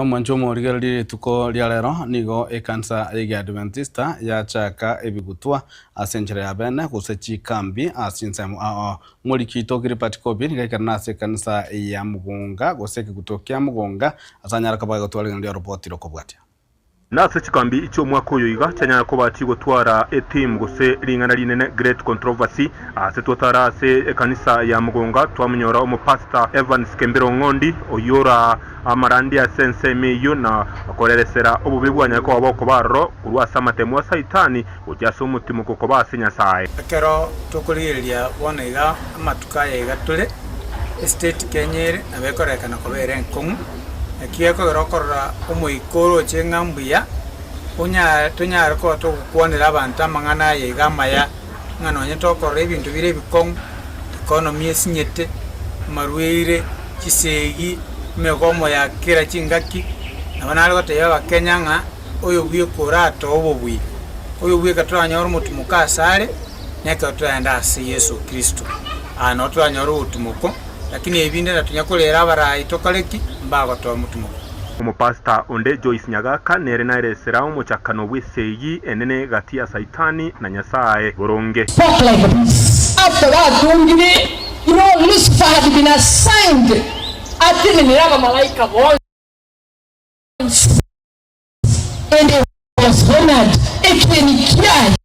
Omwancho omorigereria rituko ria rero nigo ekanisa y'Egeadventista yachaka ebigutwa ase enchera ya bene gose chikambi ase chinsemo ao. Omoriki oito Gilbert Kobi nigo aikerana ase ekanisa ya Mugunga gose ekegutwa kia Mugunga ase anyare koba agotwara ring'ana ria oroboti rokobwatia. Nase chikambi chi'omwaka oyo iga chianyara koba chigotwara etheme gose ring'ana rinene Great Controversy. Ase twatara ase ekanisa ya Mugunga twamonyora omopastor Evans Kembere Ong'ondi oyio ora amarandia ase ensemo eyio na koreresera obobe bwanyare koba bokoba aroro korwa ase amatemo a Saitani gochia ase omotimoko koba ase Nyasae. Ekero tokorigereria bono iga amatuko aya iga tore, estate Kenya ere nabo ekorekana koba ere enkong'u, naki gekogera okorora omoika oroche ng'a mbuya, onya tonyare koba togokwanera abanto amang'ana aya iga amaya, ng'a nonye tokorora ebinto bire ebikong'u, economy esinyete, amarwaire, chisegi, emegomo ya kera chingaki, nabo nare gotebia abakenya ng'a oyo bweka oratoe obobui, oyo bweka toranyore omotimoko asare, nekero toragende ase Yeso Kristo. Aa noo toranyore obotimoko, lakini ebinde natonya korera abarai tokore ki? Mbagotoa omotimoko. Omopastor onde Joyce Nyagaka nere naeresera omochakano bw'esegi enene gati ya Saitani na Nyasae boronge. Spoke like this after batungire, you know Lucifer had been assigned atenenere abamalaika bonsi and he was honored ekieni kiaye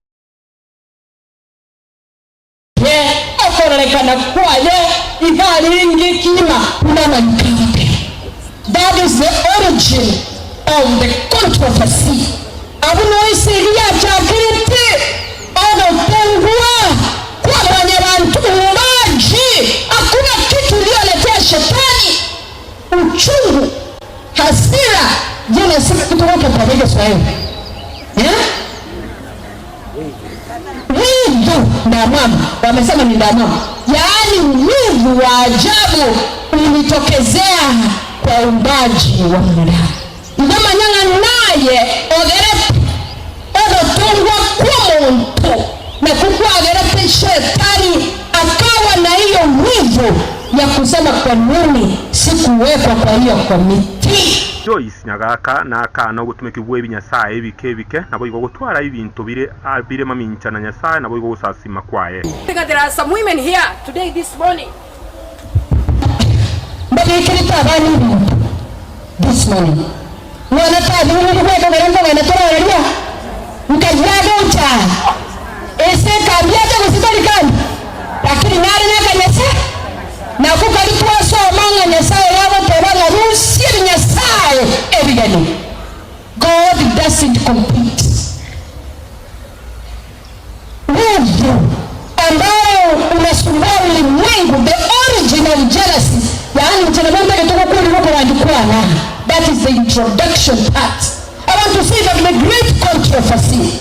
okororekana kwaye iga arenge kima buna amanyika amatebe. That is the origin of the controversy. Abwo noo esegi yachakerete ogotongwa kwa mwanyabanto uumbaji. Hakuna kitu iliyoletea shetani uchungu, hasira, jealousy kutoka kwa Kiswahili eh? Wivu ndamwamu, wamesema ni ndamwamu, yaani wivu wa ajabu ulitokezea kwa uumbaji wa mwanadamu. Igo manya ng'a naye ogerete ogotongwa kw'omonto, nakwo kwagerete Shetani akawa na hiyo wivu ya kusema kwa nini sikuwekwa kwa hiyo komiti. Joyce Nyagaka nakana ogotumeki bw'ebinyasae ebike ebike, naboigo gotwara ebinto bire bire mamincha na Nyasae, naboigo ogosasima kwaye. There are some women here today this morning. Mbabekerete abana ebinto this morning. Mwana tathurire gweka ekero nkogenda torareria, nkaira gocha aa ase ekambi acha gose tari kambi, lakini nare nakanyese nakwo karia twasoma ng'a Nyasaye agoteba ng'a rusia ebinyasae ebigeni. God doesn't compete. Wivu ambao unasumbua ulimwengu, the origin of jealousy, yaani inche nabo ntagete gokurera okorandia kwane aa, that is the introduction part. I want to say that the great controversy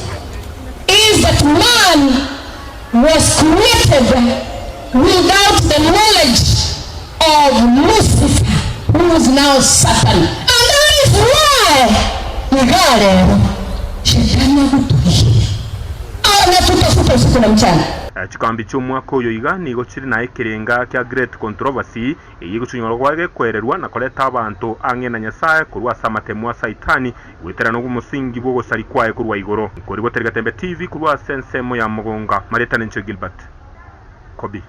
is that man was created without the knowledge of Lucifer who is now Satan and that is why iga rero Shetani agotoiyeria anatutafuta usiku na mchana. Chikambi chi'omwaka oyo iga nigo chire na ekerenga kia Great Controversy, eyio egochonyora koba gekoererwa na koreta abanto ang'e na Nyasae korwa ase amatemo a Saitani goetera nomosingi bw'ogosari kwaye korwa igoro. Nkori goteria Getembe TV korwa ase ensemo ya Mogonga, Marieta Nenche Gilbert. Kobi.